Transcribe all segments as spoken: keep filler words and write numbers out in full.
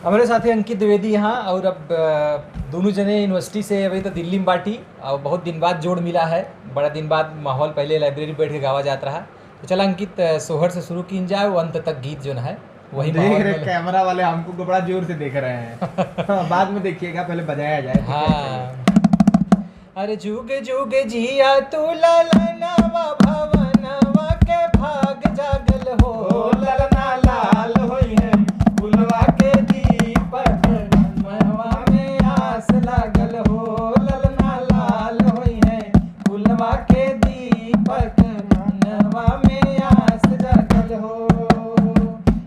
हमरे साथे अंकित द्विवेदी यहाँ, और अब, अ, दोनों जने university से अभी तो दिल्ली में बाटी, और बहुत दिन बाद जोड़ मिला है, बड़ा दिन बाद माहौल, पहले library बैठ के गावा जात रहा। तो चला अंकित, अ, सोहर से शुरू कीन जाए, वो अंत तक गीत जो है, वही देख माहौल रहे में। Camera वाले हमको बड़ा जोर से देख रहे हैं। हाँ, बाद में देखिएगा, पहले बजाया जाए, ठीक है, हाँ। चलिए। अरे जुग जुग जिया तू ललनवा, भवनवा के भाग जागल हो। ओ ललना लाल होई है, फुलवा के दीपक, मनवा में आस लागल हो। ललना लाल होई है, फुलवा के दीपक, मनवा में आस जागल हो।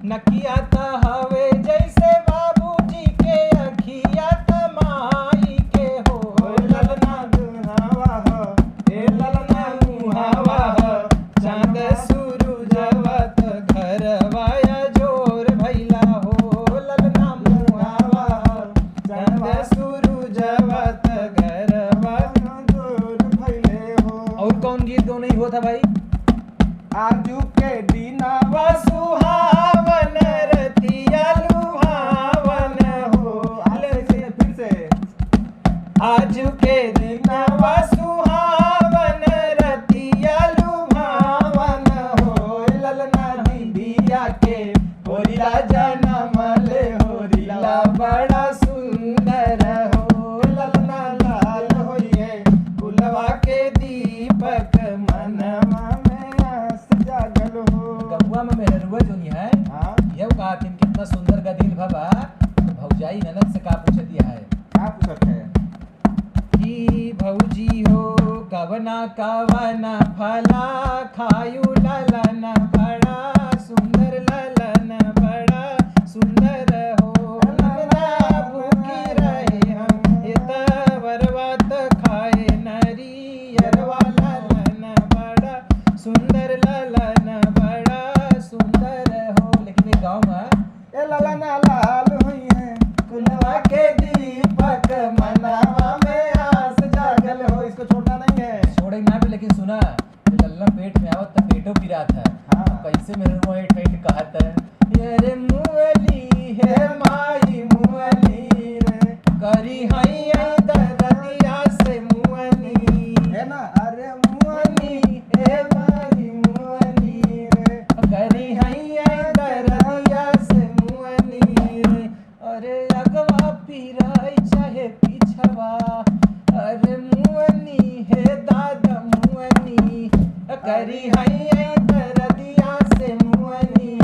नकिया त हवे जैसे बाबूजी के, अखिया त माई के हो। ओ ललना दुल्हवा हो, ए ललना मुहावा हो, चांद सुरुजवा त घरवा अजोर भइला हो। ललना मुहावा हो, चांद सुरुजवा त घरवा अजोर भइले हो। और कौन गीत गौनई होत है भाई? आजू के दिनवा सुहावन, रतिया लुभावन हो। अरे, फिर से, फिर से। आजू के दिनवा सुहावन, रतिया लुभावन हो। ललना दीदिया के होरिला जनम ले, होरिला बड़ा सुंदर हो। ललना लाल होइए, फुलवा के दीपक, मनवा में आस जागल हो। गौवा में मेहरुआ जोनी है, हाँ। यह कहा थी, कितना सुंदर गदिल भवा, तो भौजाई ननद से का पूछत है? का पूछत है? कि भौजी हो, कवना कवना फला खायु ललन बड़ा सुंदर, ललन बड़ा सुंदर हो। ललना भूखी रहे हम, एतवरवा त खाए नरियरवा। ललन बड़ा सुंदर, ललन बड़ा सुंदर हो। लेकिन एक गाँव में ए ललना लाल हुई है, कुलवा के दीपक, मनवा में आस जागल हो। इसको छोड़ना नहीं है। छोड़े ना भी, लेकिन सुना, ये ललना पेट में आवत त पेटो पिरात है। हाँ। कैसे मेरे मुँह ऐठ ऐठ कहत है, "अरे मुअनी हे माई मुअनी रे, करी हैया दरदिया से मुअनी।" है ना? अरे मुअनी हे माई मुअनी रे, करी हैया दरदिया से मुअनी रे। अरे अगवा पिराई चाहे पिछवा, अरे मुअनी हे दादा मुअनी, करी हैया दरदिया से मुअनी।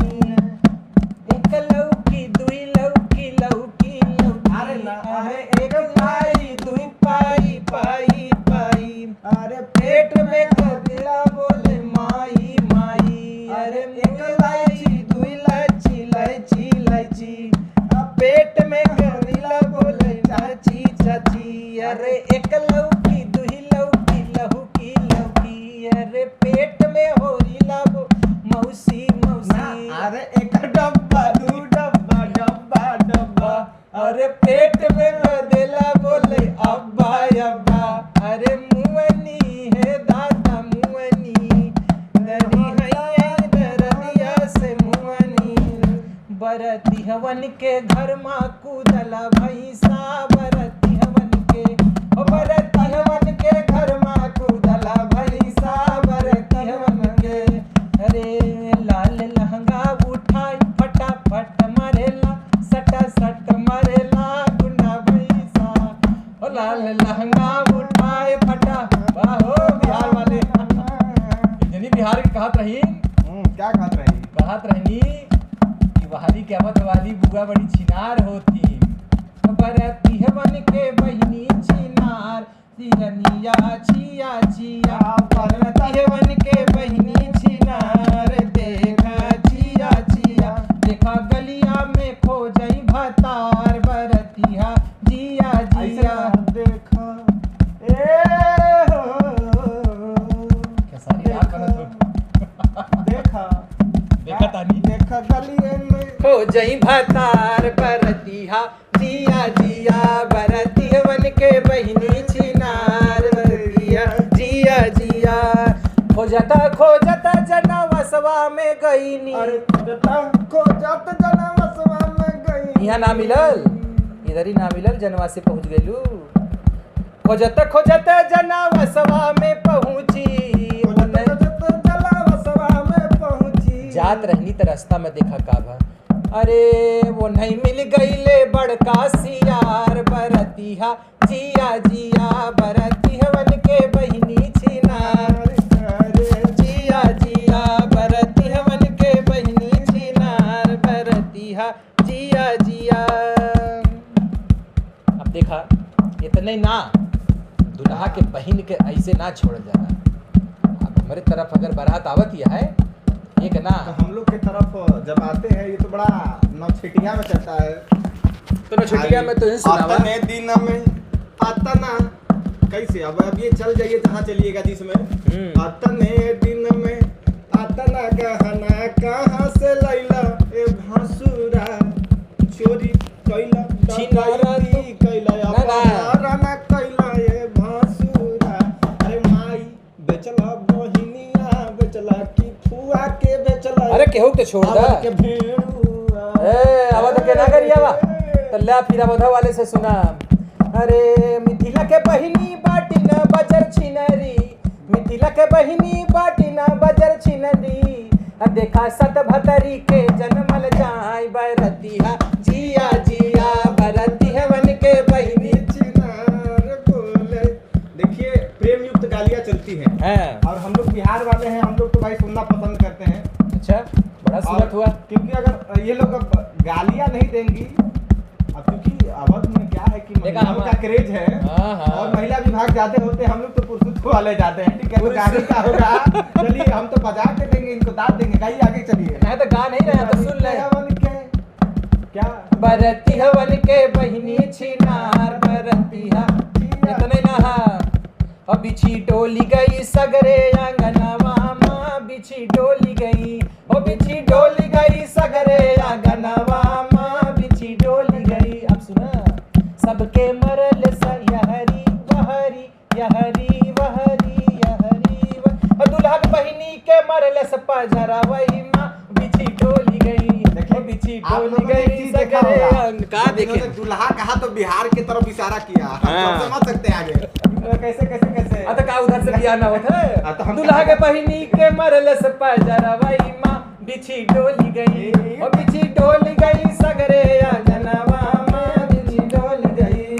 एक लौकी, दुई लौकी, लौकी, लौकी। अरे ना, अरे एक पाई, दुई पाई, पाई, पाई। अरे पेट में गदिला बोले माई, माई। अरे एक इलायची, दुई इलायची, इलायची, इलायची। अब पेट में गदिला बोले चाची, चाची। अरे एक लौकी, दुई लौकी, लौकी, लौकी। अरे पेट में होरिला बो मौसी, मौसी। ना, अरे एक डब्बा, दू डब्बा, डब्बा, डब्बा। अरे पेट में गदेला बोले अब्बा, अब्बा। अरे मुअनी हे दादा मुअनी, दरी हैया दरदिया से मुअनी। बरतिहवन के घर मा कूदला भैंसा, बरतिहवन के, ओ बरतिहवन के घर मा कूदला भैंसा, बरतिहवन के। अरे लाल लहंगा उठाई फटाफट मारेला, सटा सट मारेला गुंडा भैंसा। ओ लाल लहंगा उठाए फटा, वाह हो बिहार वाले। जनी बिहार के कहत रही, हम्म, क्या कहत रही? कहत रहनी कि वहाली के आवत वाली बुआ बड़ी छिनार होती। बरतिहवन के बहिनी छिनार, सिरनिया छिया छिया। बरतिहवन के बहिनी छिनार, देखा छिया छिया। देखा गलिया में खोजई भतार, बरतिहा जिया ऐसे जिया। ना देखा, ए हो। खेसारी लाल बनत हो। देखा। देखा तानी। देखा गलियन में। खोजई भतार बरतिहा जिया जिया, बरतिहवन के बहिनी छिनार बरतिहा जिया जिया। खोजता खोजता जनवसवा में गईनी। अरे खोजता खोजत जनवसवा में गई। इहाँ ना मिलल, इधर ही ना मिलल, जनवासे पहुँच गइलू। खोजत खोजत जनवासवा में पहुँची। खोजत खोजत जनवासवा में पहुँची। जात रहनी त रास्ता में देखा का भा। अरे वो नहीं मिल गईले बड़का सियार बरतिहा। जिया जिया बरतिहवन के बहिनी छिनार। अरे जिया जिया बरतिहवन के बहिनी छिनार बरतिहा। जिया जिया। अब देखा, इतने ना, दुल्हा के बहिन के ऐसे ना छोड़ल जाला। अब हमरे तरफ अगर बारात आवत ही है, एक ना। तो हम लोग के तरफ जब आते हैं, ये तो बड़ा नौछटिया में चलता है। तो नौछटिया में तो ही सुनावा। अतने दिन में अतना, कैसे? अब, अब ये चल जाइए जहाँ चलिएगा जिसमें। हम्म। अतने दिन में अतना गहना कहाँ से लैला ए भसुरा? चोरी कैला, छिनारा डकैती तू। कैला, ना, ना। अपहरण कैला ए भसुरा। अरे माई बेचला, बहिनिया बेचला कि फुआ के बेचला। अरे केहू के छोड़ दा। आवत के भेड़ुआ। ए, आवत के ना करिया बा। ए। तो ला फिर अवधा वाले से सुना। अरे मिथिला के बहिनी बाटी ना बजर छिनरी, मिथिला के बहिनी बाटी ना बजर छिनरी। आ देखा सत भतरी के जनमल जाय बरतिहा, जिया जिया बरतिहवन के बहिनी। छिनार बोले। देखिए, प्रेम युक्त गालियाँ चलती हैं। हाँ। और हम लोग बिहार वाले हैं, हम लोग तो भाई सुनना पसंद करते हैं। अच्छा, बड़ा और सुनत हुआ। क्योंकि अगर ये लोग अब गालियाँ नहीं देंगी, अब क्योंकि अवध में क्या है कि देखा महिलाओं हमार-, का क्रेज है हाँ, हाँ। और महिला विभाग जाते होते, हम लोग तो पुरुष वाले जाते हैं, ठीक है? तो पुरुष। गाली का होगा, चलिए हम तो बजा के देंगे इनको, दाद देंगे, गाइए आगे चलिए। नहीं तो गा नहीं रहे, तो सुन ले। बरतिहवन के, क्या? बरतिहवन के बहिनी छिनार बरतिहा। इतने ना हा। अब बिछी डोली गई सगरे आंगनवा मा, बिछी डोली गई। ओ बिछी डोली गई सगरे आंगनवा मा, बिछी डोली गई। अब सुना, सबके मरल स यहरी वहरी, यहरी वहरी, यहरी वह-, ओ दुल्हा के बहिनी के मरल स पजरवई मा, बिछी डोली गई। देखिए, ओ बिछी आप डोली लोगों ने एक गई चीज देखा सगरे होगा। आंग-, का जब देखे? इन्होंने दुल्हा कहा तो बिहार की तरफ इशारा किया। हाँ। हम समझ सकते हैं आगे। कैसे, कैसे, कैसे? आ, तो का उधर से बियाह ना होत है? हाँ, तो हम दुल्हा कहा के बहिनी के मरल से पजरवई मा, बिछी डोली गई, ओ बिछी डोली गई, सगरे आंगनवा मा बिछी डोली गई।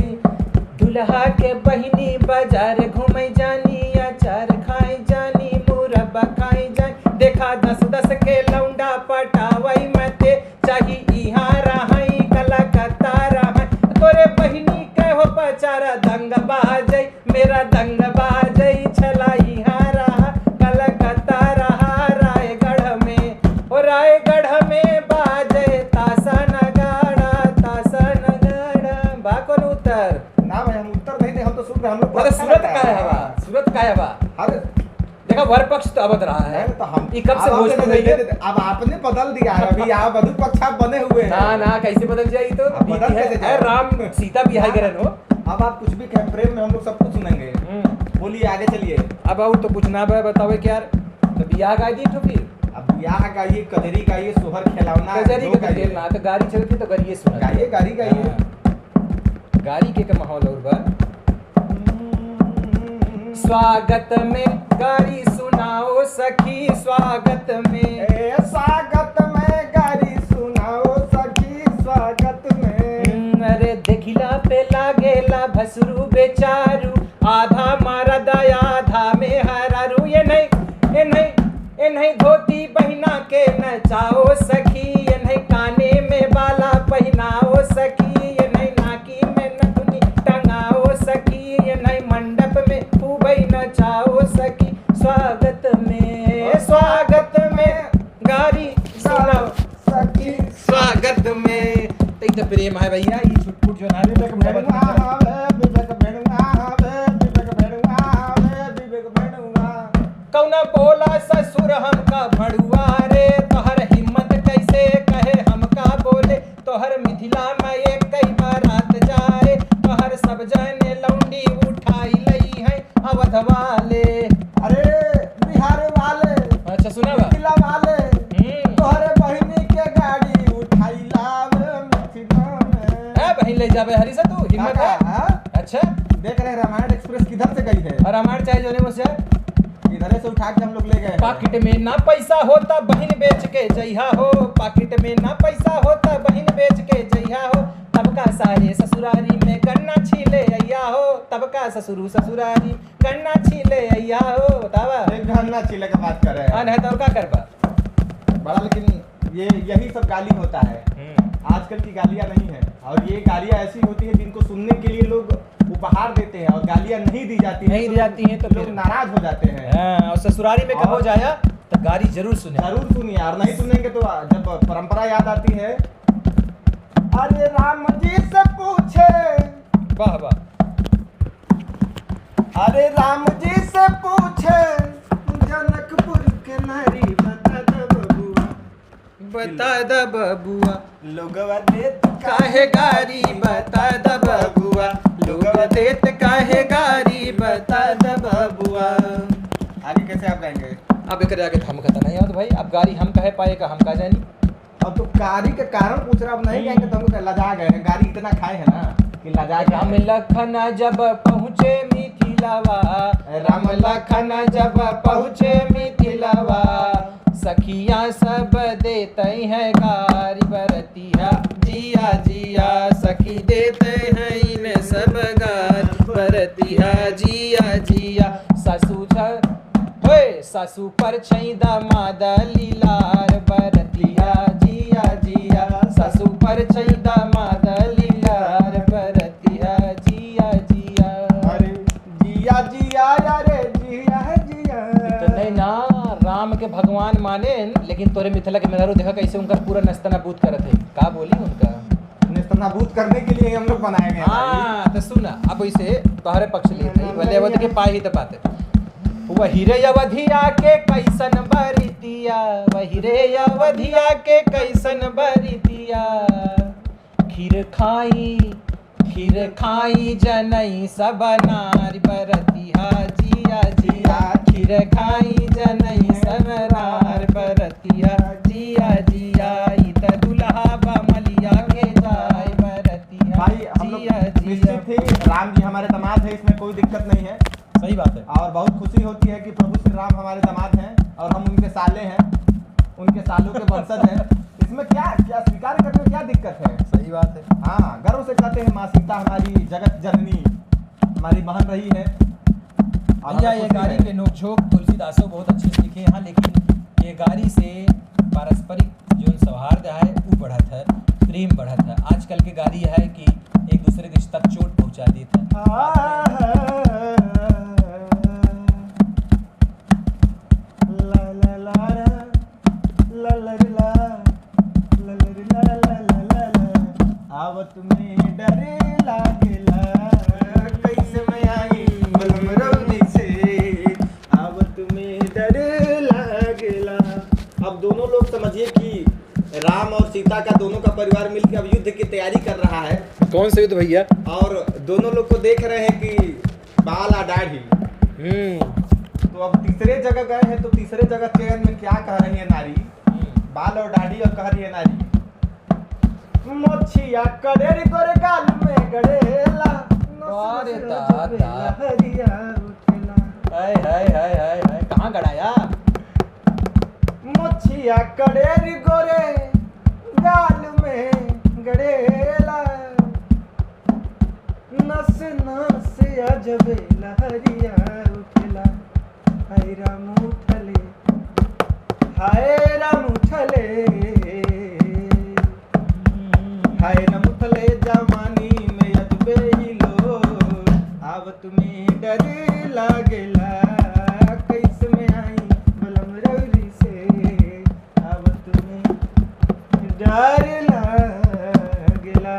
दुल्हा के बहिनी बाजार घूमे जानी, अचार खाए जानी, मुरब्बा खाए जानी। देखा दस दस के लौंडा पटावई मते, चाही इहाँ रहई कलकत्ता रहई। तोरे बहिनी के हो पचारा दंग बाजई, मेरा दंग बाजई छला इहाँ रहा, कलकत्ता रहा, रायगढ़ में, ओ रायगढ़ में बाजे तासा नगाड़ा, तासा नगाड़ा। बा कौन उत्तर? ना भाई, हम उत्तर नहीं दे, हम तो सुन रहे, हम लोग को अरे अच्छा सूरत लग रहा का है है। हवा, सूरत का है हवा? अरे देखा, वर पक्ष तो अवध रहा है। नहीं, तो हम, ई कब से अब आपने भोजपुरी बदल है? दे-, अब आपने बदल दिया है। अभी यहाँ वधु पक्ष आप बने हुए हैं। ना, ना, कैसे बदल जाई तो? अब नीति बदल है। कैसे जाए? अरे, राम सीता बिहाई हाँ। गरन हो। अब आप कुछ भी कहें, प्रेम में हम लोग सब कुछ सुनेंगे। हम्म। बोलिए, आगे चलिए। अब और तो कुछ ना बा-, बतावे कि यार, तो बियाह गाय दी तो फिर? अब बियाह गाइए, कजरी गाइए, सोहर खेलौना, कजरी जो के तो गाइए। खेलना, तो गारी चलती तो गारिये सुना। गाइए, गारी गाइए। हाँ। गारी के, के माहौल और बा? स्वागत में गारी सुनाओ सखी, स्वागत में। ए, स्वागत में गारी सुनाओ सखी, स्वागत में। हम्म, अरे देखिला पे लागेला भसरू बेचारू, आधा मरद आधा मेहरारू। ये नहीं, ये नहीं, ये नहीं धोती बहिना के नचाओ सखी, ये नहीं काने में बाला पहिनाओ सखी, ये नहीं नाकी में नथुनी टंगाओ सखी, ये नहीं मंडप में खूबई नचाओ सखी। स्वागत में, स्वागत में गारी सुनाओ सखी, स्वागत में। तई त प्रेम है भैया, ई छुटपुट जो ना विवेक भेड़ुआ हवे, विवेक भेड़ुआ हवे, विवेक भेड़ुआ हवे, विवेक भेड़ुआ। कौना बोला ससुर हमका भड़ुआ रे, तोहर हिम्मत कैसे कहे हमका बोले, तोहर मिथिला में एक कई बारात जाए, तोहर सब जने लौंडी उठाई लई है अवध वाले। अरे बिहार वाले, अच्छा, सुना बा? मिथिला वाले, हम्म। तोहरे बहिनी के गाड़ी उठाई लावे मिथिला कहीं ले जाबे हरी से तू, हिम्मत काका, है? हाँ? अच्छा। देख रहे हैं रामायण एक्सप्रेस किधर से गई है? और रामायण चाहे जोने में से। इधरे से उठा के हम लोग ले गए हैं। पाकिट में ना पैसा होता, बहिन बेच के जइहा हो। पाकिट में ना पैसा होता, बहिन बेच के जइहा हो। तब का सारे ससुरारी में गन्ना छीले अइहा हो। तब का ससुरु ससुरारी गन्ना छीले अइहा हो। बतावा। एक गन्ना छीले के बात कर रहे हैं। हाँ, नहीं तो और का करबा? बड़ा, लेकिन ये, यही सब गाली होता है। हम्म। आजकल की गालियाँ नहीं है, और ये गालियाँ ऐसी होती है जिनको सुनने के लिए लोग उपहार देते हैं, और गालियाँ नहीं दी जाती हैं, नहीं तो दी जाती हैं तो लोग फिर नाराज हो जाते हैं। हाँ, और ससुरारी में और कहो जाया तो गाली जरूर सुने। जरूर सुनिए, और नहीं सुनेंगे तो जब परंपरा याद आती है, अरे राम जी से पूछे। वाह, वाह। अरे राम जी से पूछे, जनकपुर के नारी बता द बबुआ। बता द बबुआ। लोगवा देत काहे गारी बता द बबुआ। लोगवा देत काहे गारी बता द बबुआ। आगे कैसे आप गाएंगे? अब एकरे आगे तो हमका तो नहीं आवत भाई, अब गारी हम कहे पाए का, हम का जानी। अब तो गारी के कारण पूछ रहा, अब नहीं हम्म। गाएंगे तो हमको लजा गए हैं, गारी इतना खाए हैं ना कि लजा गए राम हैं। लखन जब पहुँचे मिथिलवा। राम लखन जब पहुँचे मिथिलवा, सखिया सब देतई हैं गारी बरतिया, जिया जिया, सखी देतई हैं इन्हें सब गारी बरतिया, जिया जिया। सासू झ-, होए, सासू पर छई दामाद लीलार बरतिया, जिया जिया। सासू पर छई दामाद लीलार बरतिया, जिया जिया। अरे जिया जिया, अरे जिया जिया। इतने ना, राम के भगवान माने, लेकिन तोरे मिथिला के मेहरारू देखा कैसे उनकर पूरा नस्ता नाबूद करत है। का बोली उनका? नेस्तनाबूद करने के लिए हम लोग बनाए गए हैं भाई। हाँ, तो सुना, अब इसे तोहरे पक्ष लिए थे, भले अवध के पाई ही तो बात है। वही रे अवधिया के कैसन बरितिया, वही रे अवधिया के कैसन बरितिया। खीर खाई, खीर खाई जनई सब नार बरतिया, जिया जिया। खीर खाई जनई सब नार बरतिया, जिया जिया। ई त दुल्हा बा मलिया के जाय बरतिया, भाई, हम लोग जिया जिया। निश्चित ही राम जी हमारे दामाद हैं, इसमें कोई दिक्कत नहीं है। सही बात है। और बहुत खुशी होती है कि प्रभु श्री राम हमारे दामाद हैं और हम उनके साले हैं, उनके सालों के वंशज हैं। इसमें क्या, क्या स्वीकार करने में क्या दिक्कत है? सही बात है। हाँ, गर्व से कहते हैं, माँ सीता हमारी जगत जननी, हमारी बहन रही है। और भैया, हमें ये खुशी गारी है। के नोकझोंक तुलसीदासो बहुत अच्छे से लिखे हैं, लेकिन ये गारी से पारस्परिक जो सौहार्द है, वो बढ़त है, प्रेम बढ़त है। आजकल के गारी है कि एक दूसरे के रिश्ता चोट पहुंचा देत है। ला, ला, ला, ला, ला, ला, ला, ला, ला, ला, ला, ला, ला, ला। आवत में डर लागेला, कैसे मैं आई बलम रौदी से, आवत में डर लागेला। अब दोनों लोग समझिए कि राम और सीता का, दोनों का परिवार मिलके अब युद्ध की तैयारी कर रहा है। कौन सा युद्ध भैया? और दोनों लोग को देख रहे हैं कि बाल आ दाढ़ी। हम्म। तो अब तीसरे जगह गए हैं, तो तीसरे जगह चयन में क्या कह रही है नारी? हम्म। बाल और दाढ़ी, और कह रही है नारी, मोछिया करेरी गोरे गाल में गड़ेला, नस अरे नस दादा। गजबे लहरिया उठेला। हाय, हाय, हाय, हाय, हाय, कहाँ गड़ाया? मोछिया करेरी गोरे गाल में गड़ेला, नस नस अजबे लहरिया उठेला। हाय राम उठले, हाय राम उठले, हाय राम उठले जवानी में अजबे हिलोर। आवत में डर लागेला, कैसे मैं आई बलम रौरी से। आवत में डर लागेला।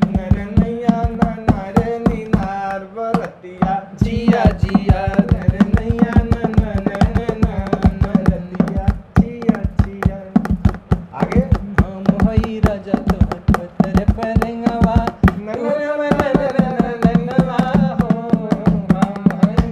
नर नैया ना नर निनार बरतिया, जिया जिया। नर नैया ना नर नैया ना नर नैया, जिया जिया। आगे। हम हई राजा तोहर पतर परंगवा। नैया ना नर नैया ना नर नैया हो। हम हई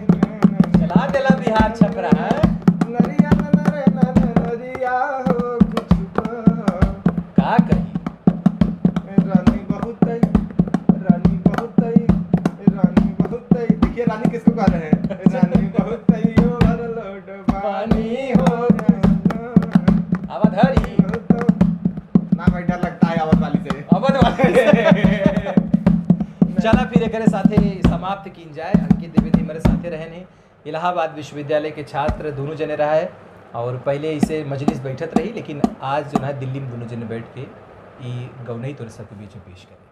चला फिर एकरे साथे समाप्त कीन जाए। अंकित द्विवेदी हमरे साथे रहन हैं, इलाहाबाद विश्वविद्यालय के छात्र दोनों जने रहा है, और पहले इसे मजलिस बैठत रही, लेकिन आज जो है दिल्ली में दोनों जने बैठ के ई गौनई तोरे सबके बीच में पेश करें।